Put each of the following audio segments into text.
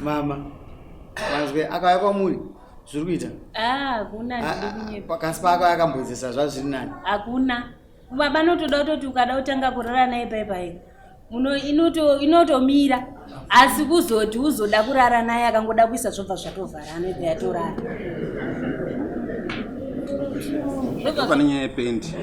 Mama. Manzwe akauya kwamuri zviri kuita. Ah, hakuna ndidi kunyepa. Kasi paakauya akamboedzesa zvazviri nani. Hakuna. Baba notoda kutoti ukada kutanga kurara naye pai pai. Muno inoto inotomira asi kuzoti uzoda kurara naye akangoda kuisa zvobva zvatovhara anoibva yatorara. Pane nyaya yependi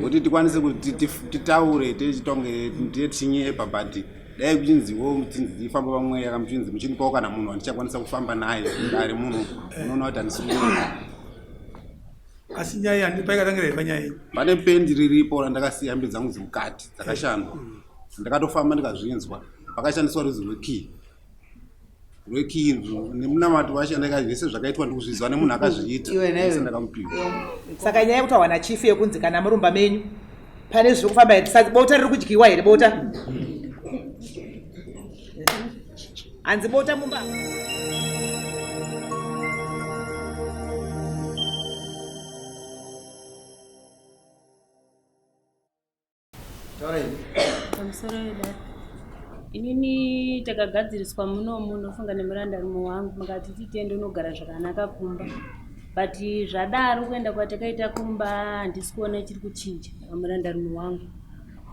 kuti tikwanise kuti titaure tichitonge ndiye tichinyepa but dai kuchinziwo muchinzi ndifamba pamweya kana muchinzi muchindipawo kana munhu wandichakwanisa kufamba naye dare munhu unoona kuti handisi kuona asi nyaya handi paikatangira here panyaya iyi pane pendi riripo randakasiya hembe dzangu dzemukati dzakashandwa ndakatofamba ndikazvinzwa pakashandiswa rudzi rwekey rwekey nemunamato wacho zvese zvakaitwa ndikuzvinzwa nemunhu akazviita ndakamupiwa saka nyaya yekutaurwa nachifu yekunzi kana murumba menyu pane zviri kufamba here bota riri kudyiwa here bota hanzi bota mumba Pamusoro yedare. Inini takagadziriswa muno munofunga nemurandarume wangu mukati titende unogara zvakanaka kumba but zvadaro kuenda kwatakaita kumba handisi kuona chiri kuchinja pamurandarume wangu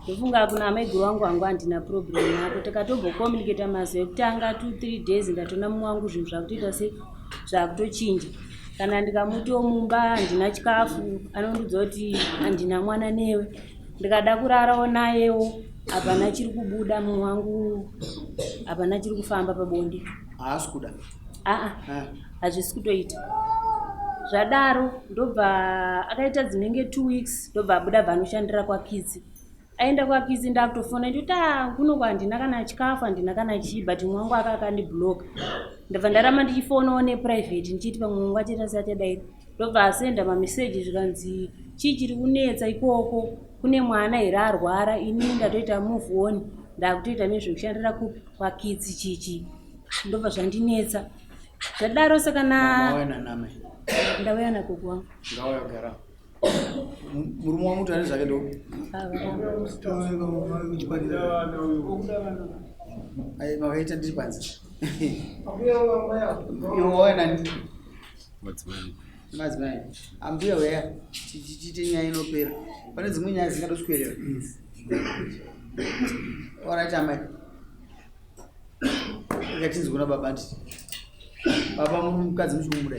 ndofunga kuna amaiguru wangu hangu handina problem nako takatombokommunicata mazuva ekutanga 2 3 days ndatona mumwe wangu zvinhu zvakutoita se zvakutochinja kana ndikamutiwo mumba handina chikafu anondiudza kuti handina mwana newe ndikada kurarawo nayewo hapana chiri kubuda mumwe wangu hapana chiri kufamba pabonde haasi kuda aa hazvisi kutoita zvadaro ndobva akaita dzinenge two weeks ndobva abuda bva anoshandira kwakitsi aenda kwakitsi ndakutofona ndikuti ah, kuno handina kana chikafu handina kana chii but mumwe wangu aka akandibloka ndabva ndaramba ndichifonawo neprivate ndichiti pamwe wangu achaita seachadai ndobva asenda mameseji zvikanzi chii chiri kunetsa ikoko kune mwana here arwara ini ndatoita move on ndakutoita nezvekushandira kupi kwakitsi chichi ndobva zvandinetsa zvadaro saka na ndauya nagogo wangu murume wangu tane zvake ndo makaita ndiri panze iwe wauya nani madzimai ambuya weya tiite nyaya inopera pane dzimwe nyaya dzingatoswerera orit amai ikatinzi kuna baba nditi baba mukadzi muchikumuda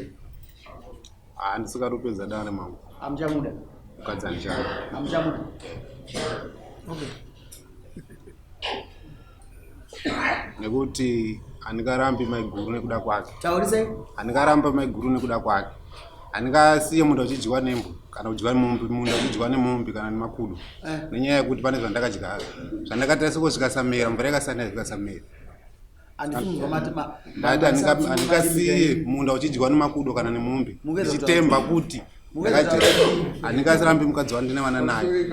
Ah, ndisikatopedza dare mambo. Amuchamuda. Mukadzi andichada. Amuchamuda. Okay. Nekuti handingarambi maiguru nekuda kwake. Taurisai. Handingarambi maiguru nekuda kwake. Handingasiye munda uchidyiwa nembwa kana kudyiwa nemombe, munda uchidyiwa nemombe kana nemakudo. Eh. Nenyaya yekuti pane zvandakadyara. Zvandakaita seko zvikasamera, mvura ikasanaya zvikasamera. Ndati handingasiye munda uchidyiwa nemakudo kana nemombe ndichitemba kuti handingasirambi mukadzi wandine vana naye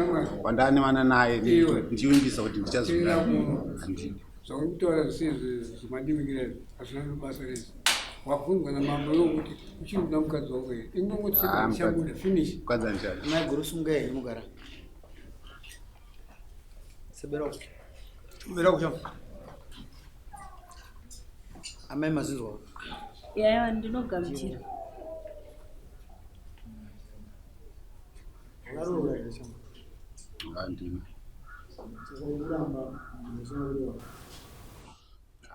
wandane vana naye ndichivimbisa kuti ndichazoda handidi zvauri kutaura zvisizvi zvemadimikira izvi hazvina basa rese wabvunzwa namambo iwo kuti uchiri kuda mukadzi wako here ingongoti ah, chabuda finish mukadzi andichada maiguru sungai henyu mugara sebera Vera kushama. Amai mazinzwa. Yaiwa ndinogamuchira. Handina.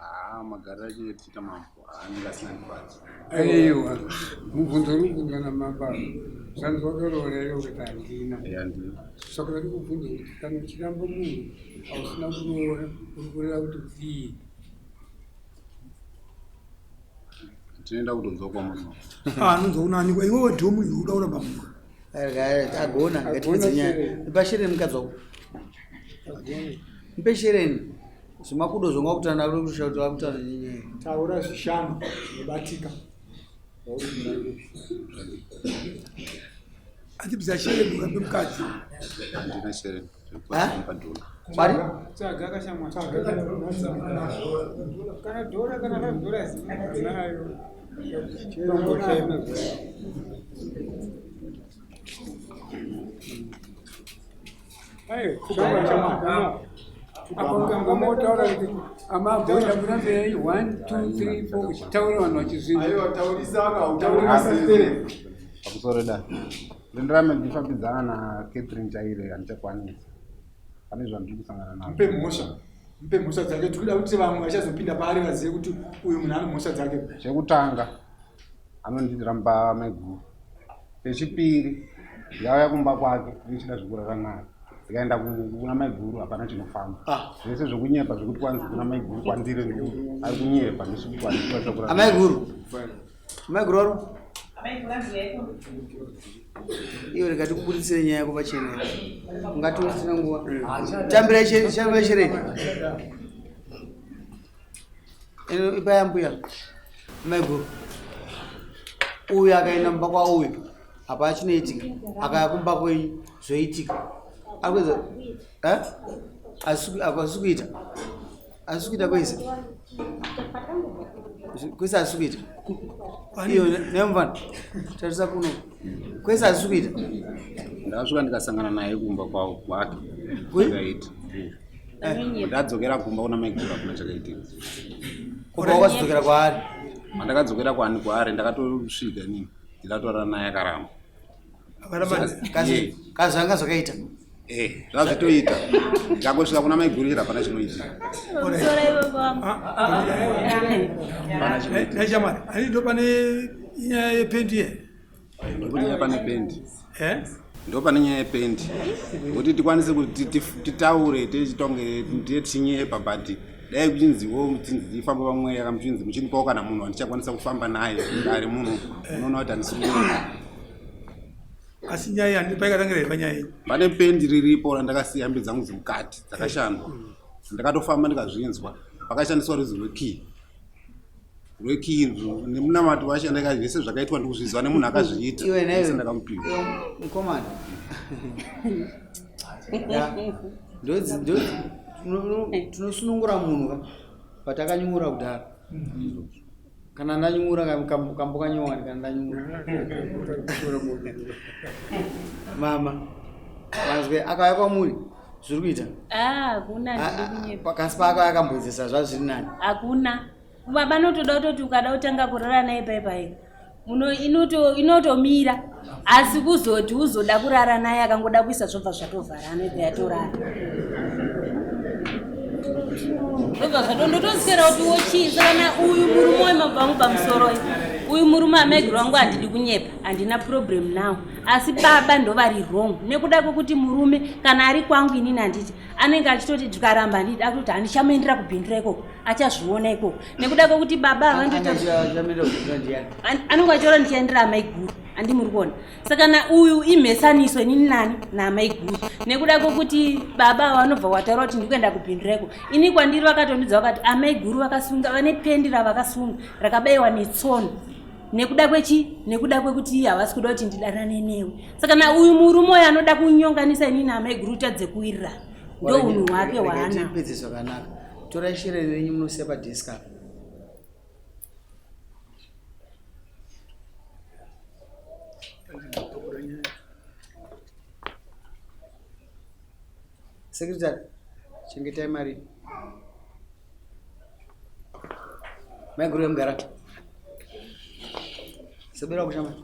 Ah, magariro acho tichiita mambo anenge asina ndifadzi. Aiwa, mubvunzo uri kubvunzwa namambo apa. Zvanzi wakaroora here ukati handina. Eh, handina. Saka vari kubvunza kuti kana uchiramba munhu ausina kuroora uri kureva kuti kudii? Tinoenda kutonzwa kwamuri. Ah, anonzwa kunani iwe wadiwo munhu uda kuramba munhu. Agona, ngatipedze nyaya. Mpashereni mukadzi wako. Mpeshereni. Zvimakudo zvonga kutana kusha kuti vakutana nenyaya. Taura zvishanu zvinobatika. Andibvisa shereni urambe mukadzi. Handina shereni. Mari? Tsaga kashamwa. Kana dhora kana 5 dollars nayo. Ayo, shama shama. Apa mukanga motaura kuti amabhoita kurambei 1 2 3 4 uchitaura vanhu vachizvinzwa. Aiwa taurisa akautaurisa. Pamusoro da. Ndirame ndifambidzana na Catherine Chaire handichakwanisi. Pane zvandiri kusangana nazvo. Mupe mhosva. Mupe mhosva dzake tikuda kuti vamwe vachazopinda paari vazive kuti uyu munhu ane mhosva dzake. Chekutanga anondiramba maiguru. Chechipiri ndauya kumba kwake ndichida zvekurara naye. Ndikaenda kuna maiguru hapana chinofamba. Zvese zvekunyepa zvekuti kwanzi kuna maiguru kwandiri ari kunyepa ndisikuti kurara. Amaiguru. Amaiguru waro. Iwe rega tikubuditsire nyaya yako pachena. Ungati usina nguva. Tambira tambira shereni. Ino ipa yambuya. Maiguru. Uyu akaenda mumba kwa uyu. Hapana chinoitika. Akaya kumba kwenyu zvoitika. Akuedza eh? Asi kuita. Asi kuita kwese. Kwese asi kuita. Iyo nemvana. Tarisa kuno. Kwese asi kuita. Ndakasvika ndikasangana naye kumba kwavo kwake. Zvakaita. Ndadzokera kumba kuna maiguru hakuna chakaitika. Kubva wakazodzokera kwaari. Mandakadzokera kwani kwaari ndakatosvika inini. Ndikatorana naye akaramba. Kazi zvanga zvakaita. Eh, zvazvitoita. Ndikangosvika kuna maiguru chete hapana chinoitika. Hapana chinoitika. Neshamwari, ani ndo pane nyaya yependi ye? Ndokuti nyaya pane pendi. Eh? Ndo pane nyaya yependi. Kuti tikwanise kuti titaure tichitonge ndiye tichinyepa but dai kuchinziwo tinzi tifamba pamweya kana muchinzi muchinipawo kana munhu wandichakwanisa kufamba naye ari munhu unoona kuti handisi kunyepa. Asi nyaya handi paikatangira here panyaya iyi? Pane pendi riripo randakasiya hembe dzangu dzemukati dzakashandwa. Ndakatofamba ndikazvinzwa. Pakashandiswa rudzi rwekey. Rwekey nemunamato wacho zvese zvakaitwa ndikuzvinzwa nemunhu akazviita. Iwe Zvese newe. ndakamupiwa. Iwe mukomana. Ya. Ndodzi ndodzi tinosunungura munhu ka patakanyura kudhara. Kana ndanyura kambo kanyowani kana ndanyura. Mama. Manzwe akauya kwamuri zviri kuita. Ah, hakuna handidi kunyepa. Kasi paakauya akamboedzesa zvazviri nani. Hakuna. Baba anotoda kutoti ukada kutanga kurara naye pai pai. Muno inotomira asi kuzoti uzoda kurara naye akangoda kuisa zvobva zvatovharana ibva yatorara. Zvobva zvatondotoswera kuti wochii kana uyu murume wemabva wangu pamusoro uyu. Uyu murume amaiguru wangu handidi kunyepa, handina problem nawo. Asi baba ndovari wrong nekuda kwekuti murume kana ari kwangu inini handiti anenge achitoti tikaramba handiti akutoti handichamuendera kubhindura ikoko achazviona ikoko nekuda kwekuti baba anenge achiona ndichaendera amaiguru handi muri kuona saka na uyu imhesaniso inini nani naamaiguru nekuda kwekuti baba vanobva wataura kuti ndikuenda kubhindura ikoko ini kwandiri vakatondidza vakati amaiguru vakasunga vane pendi ravakasunga rakabaiwa netsono nekuda kwechi nekuda kwekuti havasi kuda kuti ndidanane newe saka na uyu murume uyu anoda kunyonganisa inini amaiguru tadze kuwirirana ndo unhu hwake hwaana Tipedze zvakanaka. Torai shereni renyu munosiya padesk apa. Secretary, chengetai mari. Maiguru yemugara. Sebera kushama.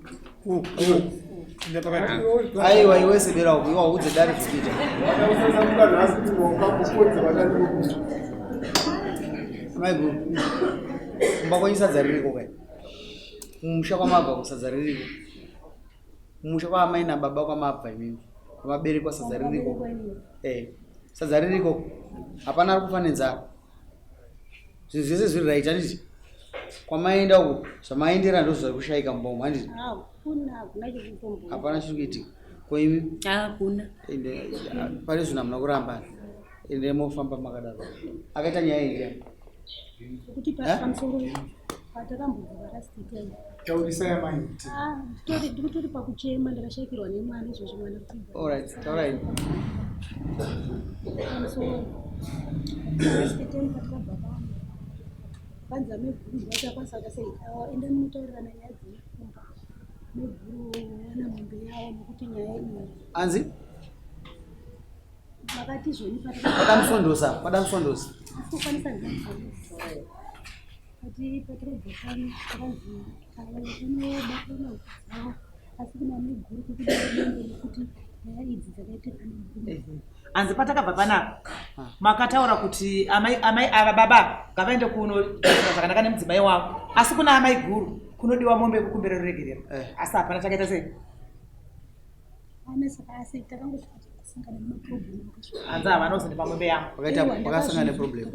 Aiwa iwe sebera uku iwe waudze dare zvekuita. Maiguru. Kumba kwenyu sadza ririko kai? Kumusha kwamabva kusadza ririko. Kumusha kwaamai nababa kwamabva imimi. Kwamaberekwa sadza ririko. Eh. Sadza ririko. Hapana ari kufa nenzara. Zvinhu zvese zviri right handiti? Kwamaenda uku zvamaendera ndozvari kushaika mumba umu handiti? Hakuna, hakuna chekutombo. Hapana chiri kuitika. Ko imi? Hakuna. Ende pane zvinhu hamuna kuramba. Ende mofamba makadaro. Akaita nyaya iyi ndiani? Kuti Eh? pamusoro patakambobva last time. Taurisai amai kuti. Ah, ndikutori pakuchema ndakashaikirwa nemwana izvozvo mwana kuti. All right, taurai. Pamusoro. Last time patakabva pano. Panzi ameguru vachakwanisa sei? Enda munotaurirana nyaya dzinokumba. Meguru vana mombe yavo nekuti nyaya iyi. Anzi? Vakati zvoni Pada musondosa, pada musondosa. Asikukwanisa ndinamufundisi. Kati patakabva pano takanzi unobatana dzavo asi kuna maiguru kukuda dende nekuti nyaya idzi dzakaitika nemurume. Hanzi patakabva panapa makataura kuti amai amai ava baba ngavaende kunotaura zvakanaka nemudzimai wavo asi kuna amai guru kunodiwa mombe yekukumbira ruregerero Eh. asi hapana chakaita sei Ana saka asi takangosvika takasangana nemaproblem akasvika. hanzi havana kuzondipa mombe yangu Wakaita wakasangana neproblem.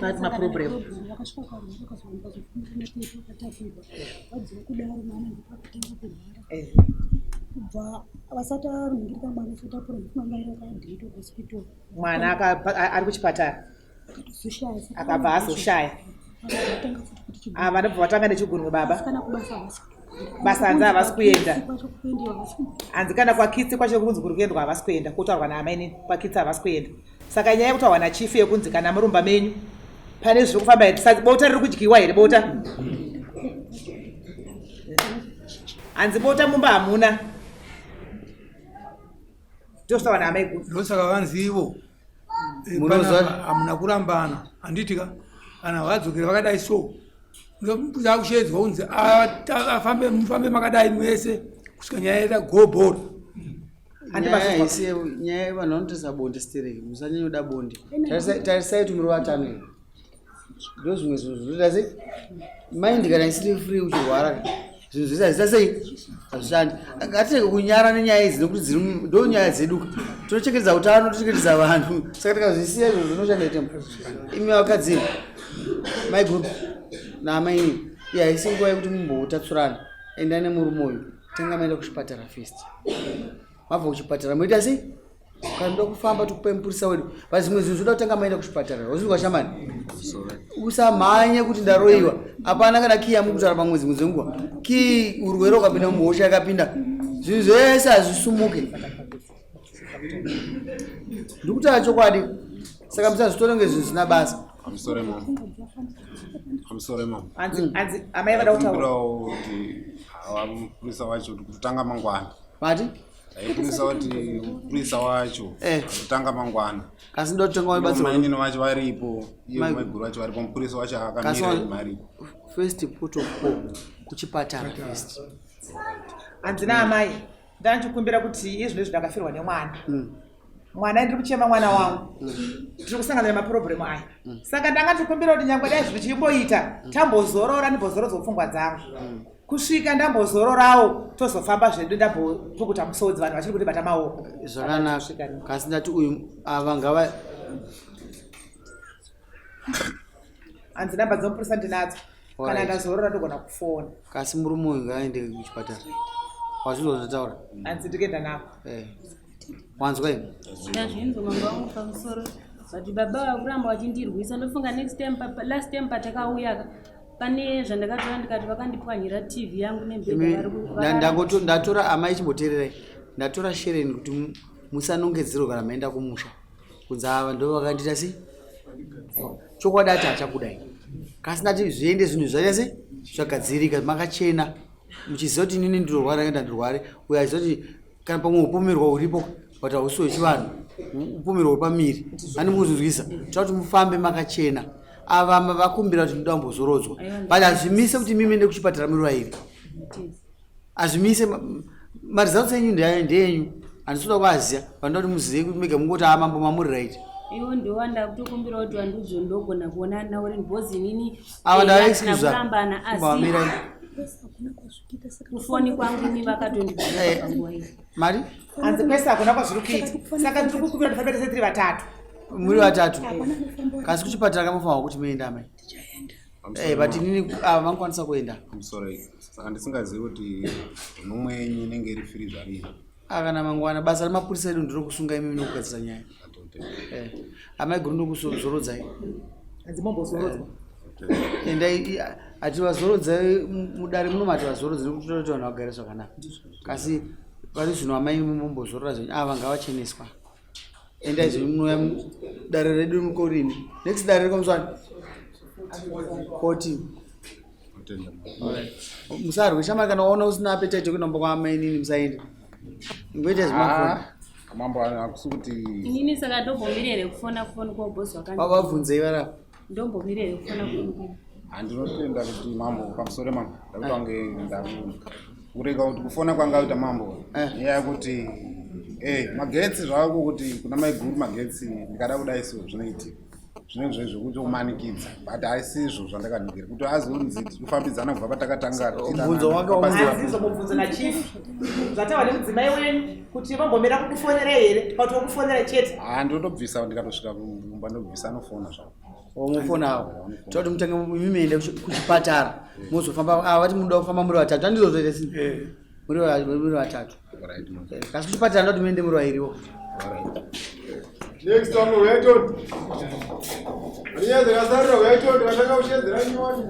That's my problem. Vakasvika kwarwara vakazoenda kuzofundira natete vakatapurwa. Vadziva kudaro mwana ndopakatanga kurwara. Eh. Kubva vasati vanhingirika mwana asati apora ndofunga vanga vakaadmitwa kuhospital. Mwana ari kuchipatara Akatozoshaya saka akabva azoshaya. Vakatanga futi kuti chigunwe. Ava vanobva vatanga nechigunwe baba. Asi kana kubasa havasi kuenda. Basa hanzi havasi kuenda. Kwacho kuendiwa havasi kuenda. Hanzi kana kwakitsi kwacho kunzi kuri kuendwa havasi kuenda kutaurwa naamainini kwakitsi havasi kuenda. Saka nyaya yekutaurwa nachifu yekunzi kana murumba menyu pane zviri kufamba here Saka bota riri kudyiwa here bota? Hanzi bota mumba hamuna. Ndozvitaurwa naamaiguru. Ndosaka vanzi ivo eh, Munozwa- panapa hamuna kurambana handiti ka kana vadzokera vakadai so zakushedzwa kunzi afambe mufambe makadai mese kusvika nyaya yaita gobhora. Nyaya haisi nyaya vanhu vanotarisa bonde stereki musanyanya kuda bonde. Tarisai kuti muri vatano here. Ndo zvimwe zvinhu zvinoita sei mind kana isiri free uchirwara ka zvinhu zvese hazvita sei hazvishandi. Ngatirege kunyara nenyaya idzi nekuti dziri ndo nyaya dzedu ka. Tinochengetedza utano tochengetedza vanhu saka tikazvisiya izvo zvinoshanda itembo. Imi vakadzi maiguru naamaini iyi haisi nguva yekuti mumbotatsurana. Endai nemurume uyu tanga maenda kuchipatara first. Mabva kuchipatara moita sei? Kana muda kufamba tokupai mupurisa wedu but zvimwe zvinhu zvoda kutanga maenda kuchipatara. Wazvinzwa shamani? Usamhanye kuti ndaroiwa. Hapana kana kii yamuri kutaura pamwe dzimwe dzenguva. Kii urwere ukapinda muhosha yakapinda zvinhu zvese hazvisumuke. Ndikutaura chokwadi saka musazvitore kunge zvinhu zvisina basa. Pamusoro mama. Pamusoro mama. Hanzi hanzi amai vada kutaura. Ndaikumbirawo kuti hawa mupurisa wacho kuti kutanga mangwana. Mati? Ndaikumbirisa kuti mupurisa wacho Eh. kutanga mangwana. Kasi ndotenga wabatsirwa. Mainini wacho varipo, iye Mai- maiguru wacho varipo, mupurisa wacho Kasi akamira mari. first put of call kuchipatara first. Hanzi naamai ndanchikumbira kuti izvino izvi ndakafirwa nemwana. Mwana ndiri kuchema mwana wangu. Tiri kusangana nemaproblem aya. Saka ndanga ndikumbira kuti nyangwe dai zvichimboita tambozorora ndimbozorodzwa pfungwa dzangu. Kusvika ndambozororawo tozofamba zvedu ndambopukuta musodzi vanhu vachiri kundibata maoko. Zvakanaka. Kasi ndati uyu ava ngava Hanzi namba dzemupurisa ndinadzo. Kana Alright. ndazorora ndogona kufona. kasi murume uyu ngaaende kuchipatara. Wazvinzwa zvataura? Hanzi ndikuenda navo. Eh. Wanzwa ini? Ndazvinzwa mambo wangu pamusoro but baba vakuramba vachindirwisa ndofunga next time last time patakauya ka pane zvandakatora ndikati vakandipwanyira tv yangu Imi, nemubhedha vari ndatora amai chimboteererai. Ndatora shereni kuti musanongedzerwe kana maenda kumusha. Kunzi ava ndo vakandiita sei? Chokwadi ati hachakudai. Kasi ndati zviende zvinhu zvaita sei? Zvagadzirika makachena. Muchiziva kuti inini ndinorwara ngenda ndirware. Uyo achiziva kuti kana pamwe upomerwa huripo but hausi wechivanhu. Upomerwa huri pamiri. Ani mukuzvinzwisa. Toda kuti mufambe makachena. Ava vakumbira kuti ndoda kumbozorodzwa. But hazvimise kuti imi muende kuchipatara muri vairi. Hazvimise maresults enyu ndeyenyu. Handisi kuda kuaziya. Vanoda kuti muzive kuti mega mungoti aa mambo mamuri right. Iwo ndiwo ndakutokumbira kuti vandiudze ndogona kuona nauri because inini Ava eh, ndava hatina excuse kurambana asi Kumbamirai. kufoni kwangu ini vakatondibvunza Eh. panguva iyi. Mari? Hanzi kwese hakuna kwazviri kuita. Saka ndiri kukumbira kuti tifambe tese tiri vatatu. Muri vatatu. Kasi kuchipatara kamufanirwa kuti muende amai. Eh, but inini ava vangakwanisa kuenda. Pamusoro saka ndisingazivi kuti nhumwe yenyu inenge iri free zvarini. Ah, kana mangwana basa remapurisa edu ndiro kusunga imi nokugadzira nyaya. Eh. Amai guru ndokuzorodzai. Hanzi mombozorodzwa. Endai hativazorodzai mudare muno mativazorodze nekuti toda kuti vanhu vagare zvakanaka. Kasi pari zvino amai mumbozorora zvenyu ava ngavacheneswa. Endai zvenyu munouya dare redu mukorini. Next dare rekomuswani 14. Alright. Musarwe shamari kana waona usina appetite yekuenda kumba kwaamainini musaende. Ngoita zvemafoni. Mambo hakusi kuti Inini saka ndombomira here kufona kufoni kwobhozi wakandi. Vabvunzei varapa. Ndombomira here kufona kufoni kwavo. Handinotenda kuti mambo pamusoro mambo ndakuti wange ndakurega kuti kufona kwanga kuita mambo nyaya yekuti magetsi zvako kuti kuna maiguru magetsi ndikada kudai so zvinoitika zvinenge zve zvekuti umanikidza but haisizvo zvandakaningira kuti azonzi tikufambidzana kubva patakatanga Mubvunzo wake wamunzi- Hazizvo mubvunzo nachief zvataurwa nemudzimai wenyu kuti vambomira kukufonera here kuti vokufonera chete. Ha, ndinotobvisa, ndikatosvika kumba ndobvisa, anofona zvavo. Omufonawo toda kuti mutange imi muende kuchipatara mozofamba. Ah, vati munoda kufamba muri vatatu, handizvo zvese? Muri vatatu. Alright, mambo. Kasi kuchipatara ndoda kuti muende muri vairiwo. Alright. Next one, uyaitoni. Rinyadzira sarira uyaitoni, vatanga kushedzera nyowani.